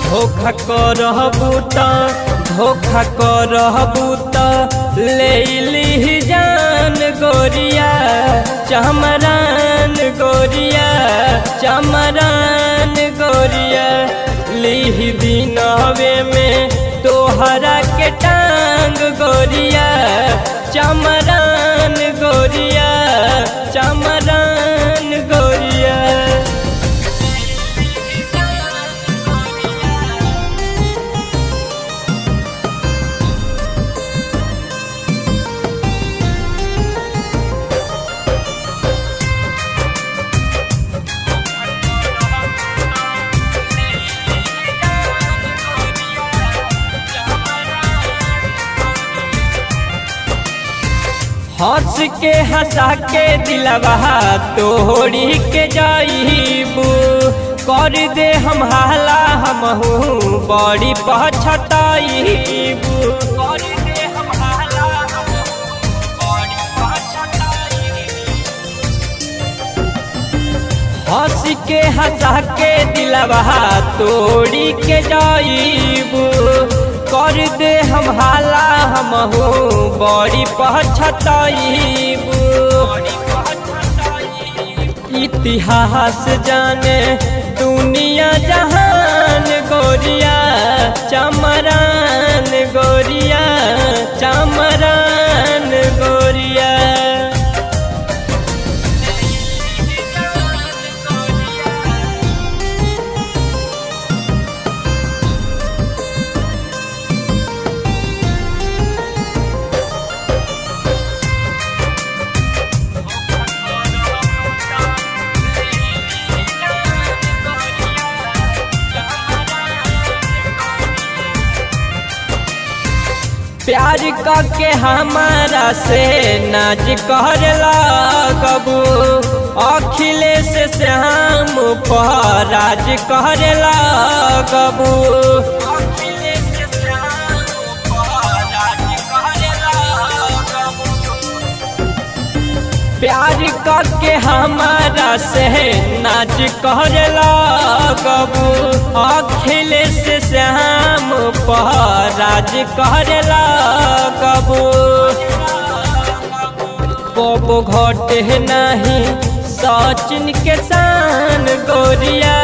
धोखा करहबू त, धोखा करहबू त ले लीही जान गोरिया, चमरान गोरिया, चमरान गोरिया। लीही दिनवे में तोहरा के टांग गोरिया, चमरान गोरिया, चमरान गोरिया। हंस के हंसा के दिलवा तोड़ी के जाइबू, कर दे हम हाला हमहू बड़ी पछताइबू, कर दे हम हाला हमहू बड़ी पछताइबू। हंस के हंसा के दिलवा तोड़ी के जाइबू, कर दे हम हाला हमहू बड़ी पछताइबू। इतिहास जाने दुनिया जहान गोरिया, चमरान गोरिया, चमरान गोरिया। प्यार के हमारा से नाज कर लगबू, अखिलेश श्याम पर राज कर लगबू, अखिलेश श्याम पर राज कर लगबू। प्यार करके हमारा से नाच कर लगबू, अखिलेश श्याम पर राज कर लगबू। कबो घटे नहीं सचिन के शान गोरिया,